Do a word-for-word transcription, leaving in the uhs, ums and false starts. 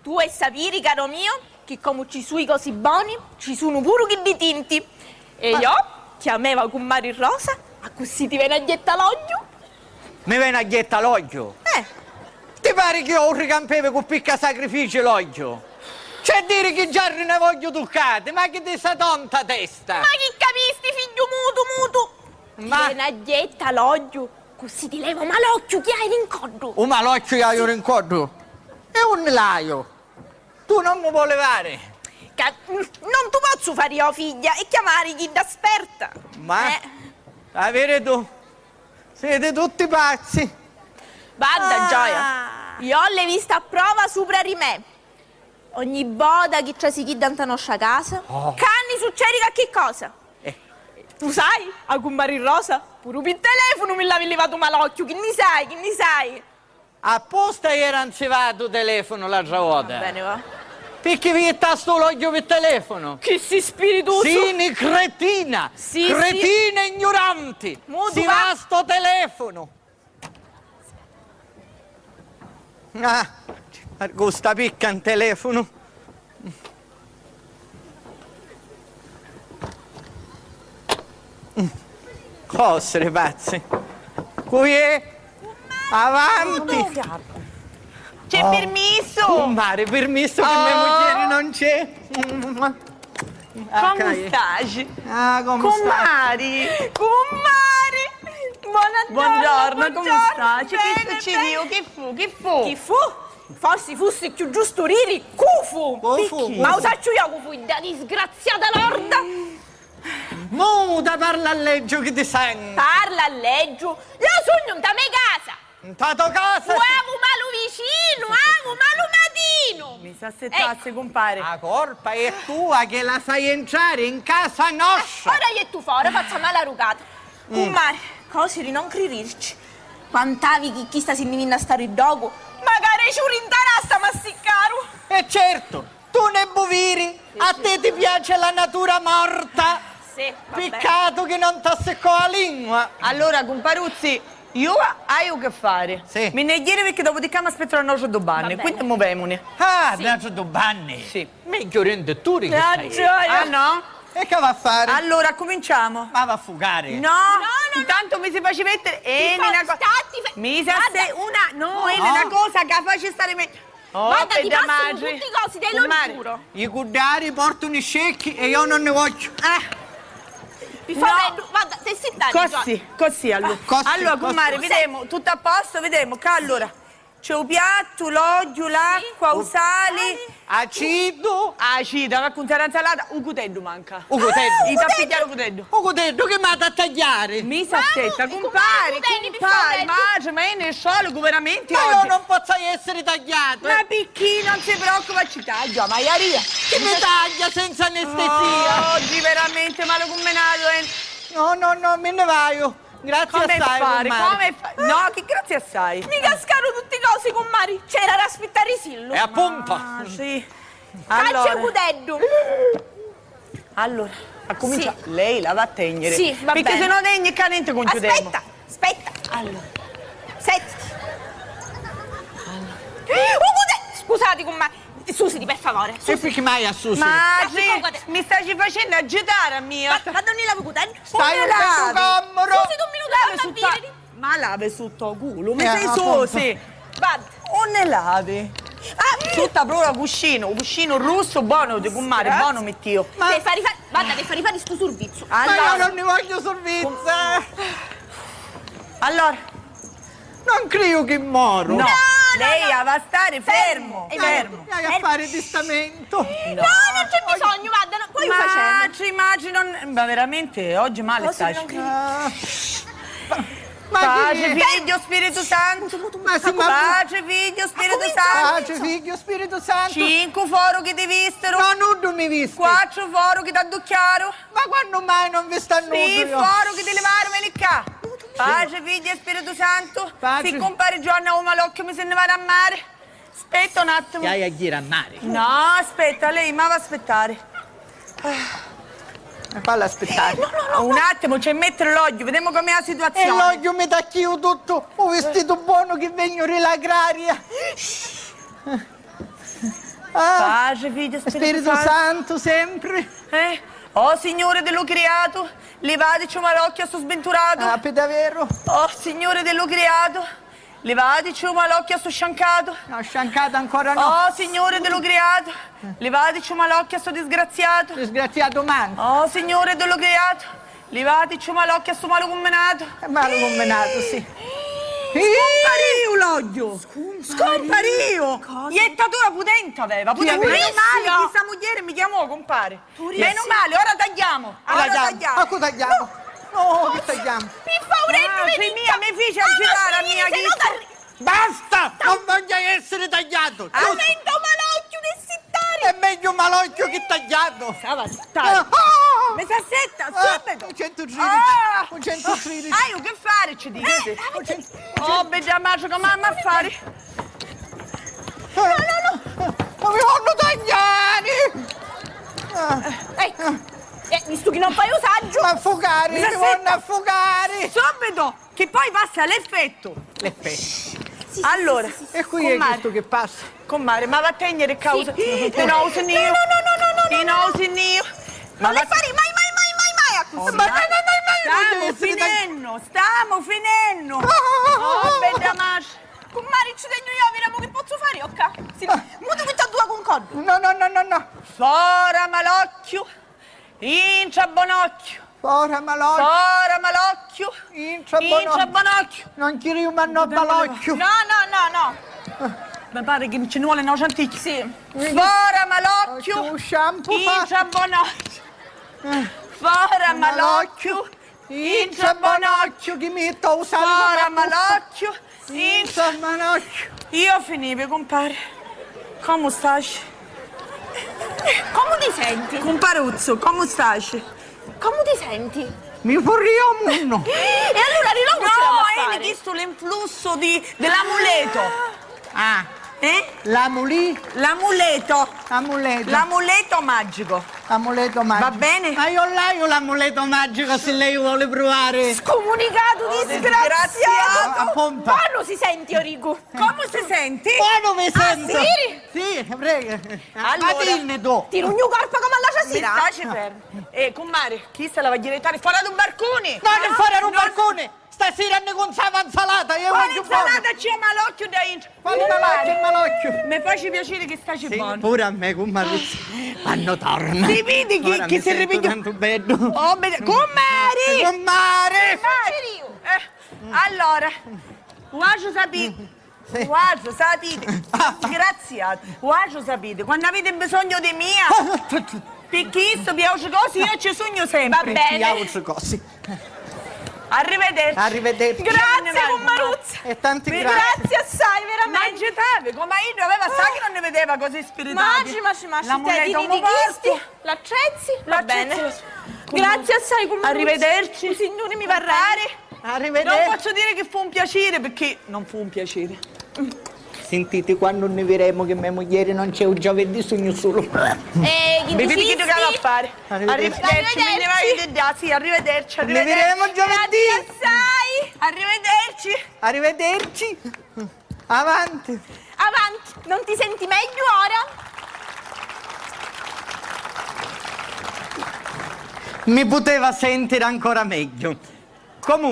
Tu hai sapiri, caro mio, chi comu ci su i cosi boni, ci sunu puru chiddi tinti. E io chiameva cummari Rosa, accussì ti veni a jetta l'ogghiu. Mi veni a jetta l'ogghiu? Eh. Ti pari chi io u ricampevi cu picca sacrifici l'ogghiu? C'è diri chi già ri ne vogghiu tuccati, ma chi di sta tonta testa? Ma chi capisti, figghiu mutu, mutu? Ma ti veni a jetta l'ogghiu, cusì ti levu u malocchiu chi hai rincoddu. U malocchiu chi haiu rincoddu? E unni l'haiu? Tu non mi voli vari? Ca non tu pozzu fari io figghia e chiamari chidda sperta. Ma eh. La viri tu? Siti tutti pazzi. Vadda, ah. Gioia, io l'hai vista a prova supra ri me. Ogni vota chi trasi chidda nta nostra casa, oh. Ca nni succedi qualchi cosa. Eh. Tu sai, a cummari Rosa, puru pi telefunu mi l'havi livatu malocchiu, chi nni sai, chi nni sai? Apposta era nzivatu u telefunu l'atra vota. Va bene, va. Picchì vi jittastu l'ogghiu pi telefunu? Chi si spiritusu! Sini cretina! Sì, sì. Cretina ignuranti! Mutu, va. Sivastu u telefunu! Ah, gusta picca n telefunu. Cosi ri pazzi. Cui è? Avanti. C'è permisso? Cummari, permisso che me mugghieri non c'è. Comu staci? Ah, comu staci? Cummari! Cummari! Buongiorno, buongiorno, comu staci? Chi succediu? Chi fu? Chi fu? Chi fu? Forsi fussi cchiù giustu riri cu fu. Cu fu? Ma u sacciu io cu fu, dda disgraziata lorda! Muta, parla alleggiu chi ti sentu. Parla alleggiu? Io sugnu nta me casa! Nta to casa? Cu avu malu vicinu, avu malu matinu! Mi s'assittassi, cumpari. A corpa è tua che la fai entrare in casa nostra! Eh, ora jettu fora, fazzu a mala rucata. Cummari, cosi di non cririrci. Quant'havi chi chista si nni vinni a stari ddocu? Macari ciuri nta rasta m'assiccaru! E certu! Tu ne bu viri? A te ti piace la natura morta? Sì, va bene. Piccatu chi non t'assiccò a lingua. Allora, cumparuzzi, io haiu che fari. Sì. Mi ne jiri picchì dopu di ccà m'aspettanu n'autri du banni, quindi muvemuni. Ah, n'autri du banni? Sì. Megghiu rindi tu ri chi stai. Ah, no? E ca va a fari? Allora, accuminciamu. Ma va a fugari? No, intantu mi si faci mettiri. Eni, na cosa. Mi sa se una, no, eni, na cosa ca faci stari megghiu. Oh, vadda, ti passanu tutti cosi, te lu giuru. I cuddari portanu i scecchi e io non ne voglio. Ah. Pi favori, vadda, te si dani, così, così allora. Allora, cummari, videmu, tuttu a posto, videmu, ca allora c'è u piattu, l'ogghiu, l'acqua, u sali. Acidu. Acidu, ma cunzara nsalata, u cuteddu manca. U cuteddu? Ita a pigghiari u cuteddu? U cuteddu chi m'hatu a tagghiari? Mi s'assetta, cumpari, cumpari, matri, ma eni sciolicu veramenti oggi. Ma io non pozzu essiri tagghiatu, eh. Ma picchì non si preoccupa, ci tagghiu a maiaria. Chi mi tagghia senza anestesia? Oggi veramente malu cumminatu, eh. No, no, no, mi nni vaiu. Grazie assai, cummari. Comu fari? No, chi grazie assai. Mi cascaru tutti cosi, cummari. C'era da aspittarisillu. E appunto. Ah, sì. Caccia u cuteddu. Allora, accumincia. Sì. Lei la va a tegniri. Sì, va bene. Picchì se no tegni ccà nenti cunchiudemu. Aspetta, aspetta. Allora. Settiti. Allora. U cute-, scusati, cummari. Susiti, per favore. E picchì mai a susiri? Matri, mi staci facennu agitari a mia. Ma, ma dunni l'havi u cuteddu? Stai un pocu commodo. Susiti un minutu, fammi a viriri. Ma l'havi sutta u culu, mi sei susi. Vadda. Unni l'havi? Ah, sutta prova u cuscinu, u cuscinu russu, bonu di cummari, bonu mittiu. Ma te fari fa-, vadda, te fari fari stu survizzu. Ma io non ne voglio survizzu. Allora. Non criu chi moru. No, lei ha da stari fermo, fermo. Hai a fari tistamento. No, non c'è bisogno, vadda, no, poi lo facciamo. Matri, matri, non, ma veramente oggi male stai. Ah. Ma chi è? Patri, Figghiu, Spiritu Santu. Patri, Figghiu, Spiritu Santu. Patri, Figghiu, Spiritu Santu. Cincu foru chi ti vistiru. No, nuddu mi visti. Quattru foru chi t'adducchiaru. Ma quannu mai non vi sta nuddu? Sì, foru chi ti livaru, veni ccà. Patri, Figghiu e Spiritu Santu. Patri. Si cumpari Giovanni u malocchiu mi si nni vani a mari. Aspetta un attimo. Chi hai a ghiri a mari? No, aspetta, lei m'havi a aspettari. E quali aspettari? Eh, no, no, no, un attimo, c'è mettiri l'ogghiu, videmu com'è la situazione. E l'ogghiu mi tacchiu tuttu, u vistitu bonu chi vegnu ri l'agraria. Ah, Patri, Figghiu, Spiritu Spiritu Santu. Santu, sempri. Eh? O Signuri di lu criatu, livatici u malocchiu a stu svinturatu. Ah, pi daveru? O Signuri di lu criatu, livatici u malocchiu a stu sciancatu. No, sciancatu ancora no. O Signuri di lu criatu, livatici u malocchiu a stu disgraziatu. Disgraziatu mancu. O Signuri di lu criatu, livatici u malocchiu a stu malu cumminatu. È malu cumminatu, sì. Scumparìu l'ogghiu! Scumparìu! Cosa? Jettatura putenti aveva, putenti. Menu mali chi sta mugghieri mi chiamò, cumpari. Menu mali, ora tagghiamu. Ora tagghiamu. A cu tagghiamu? No, chi tagghiamu? Pi favureddu, Matri mia, mi fici aggitari a mia, chi... Basta! Non vogghiu essiri tagghiatu! Aumenta u malocchiu di sittari! È megghiu malocchiu chi tagghiatu! Stava zitta! Ah, ah, ah. Mi s'assetta, ah, subitu! Un centu tridici! Ah. Un centu tridici! Ah, iu chi fari, ci dici? Eh, un centu... Oh, bedda matri, comu avemu a fari? No, no, no! Ma mi vonnu tagghiari! Ah. Eh, eh, vistu chi non fai u saggiu! Ma affugari, mi vonnu affugari! Subitu! Chi poi passa l'effettu. L'effettu. Sì, sì, allora, sì, sì, sì. E qui è cummari, chistu chi passa. Cummari, ma va a tegniri causa. Sì. Di nou sinniu. No, no, no, no, no, no, no. Di nou sinniu. Non le fari mai, mai, mai, mai, mai a cusì. Ma no, no, no, no, no, stamu finennu, stamu finennu. Oh, bedda matri. Cummari, ci tegnu io, videmu chi pozzu fari io ccà. Sì, mutu chi c'ha dua cuncordu. No, no, no, no, no. Fora malocchiu. Intra bonocchiu! Fora malocchiu! Fora malocchiu! Intra bonocchiu! Intra bonocchiu! Non chiriu mannò balocchiu! No, no, no, no! Mi pari chi ci nni voli n'autra anticchia. Sì. Fora malocchiu! Occhiu, shampoo, fa... Intra bonocchiu! Eh. Fora malocchiu! Intra bonocchiu! Chi mi sto usando. Fora malocchiu! Intra bonocchiu! Io finivi, cumpari. Comu staci? Comu ti senti? Cumparuzzu, comu staci? Comu ti senti? Mi furria u munnu! E allura di logu ci l'hamu a fari? No, è chistu l'influssu di, di l'amuletu. Ah. Eh? L'amuli? L'amuleto. Amuleto. L'amuleto magico. Amuleto magico. Va bene? Ma io l'haiu l'amuleto magico, se lei vuole provare. Scomunicato, oh, disgraziato. Disgraziato. A pompa. Bonu si senti, Origu. Comu si senti? Bonu mi sento. Ah, sì? Sì, prego. Allora. Ma dimmi tu. Ti rugnu corpa come alla stasera. Mi staci fermi. Eh, cummari, chista la va a jittari fora d'un barcuni. No, non fora d'un barcuni. Stasira nni cunzava nzalata, io vogghiu bonu. Quali nzalata, c'è malocchiu ddà intra? Quali malocchiu, malocchiu? Mi faci piaciri chi staci bonu. Sì, puru a me, cummaruzza. Quannu torna? Si vidi chi, chi si ripigghia. Ora mi sentu tantu beddu. Oh, bene. Cummari! Cummari! Cummari! Eh, allora, vuoi sapere? Sì. Guarda, sapiti, disgraziati, guarda, sapiti, quannu aviti bisognu di mia, pi chistu, pi autri cosi, io ci sugnu sempri. Va bene. Pi autri cosi. Arrivederci. Arrivederci. Grazie, cummaruzza. E tanti grazie. Grazie assai, veramente. Ma agitavi, comu iddu aveva, sa chi non ni videva cosi spiritati. Maci, maci, maci, l'amuletu mu portu. L'attrezzi? Va bene. Grazie assai, cummaruzza. Arrivederci. U Signuri mi varrà. Arrivederci. Non pozzu diri chi fu un piaciri, picchì non fu un piaciri. Sintiti, quannu nni viremu chi me mugghieri non c'è u giovedì, sugnu sulu. Eh, chi dicisti? Viditi chiddu chi havi a fari. Arrivederci. Arrivederci, mi nni vaiu di ddà, sì, arrivederci, arrivederci. Nni viremu giovedì. Grazie assai. Arrivederci. Arrivederci. Avanti. Avanti, non ti senti megghiu ora? Mi puteva sentiri ancora megghiu. Comunque.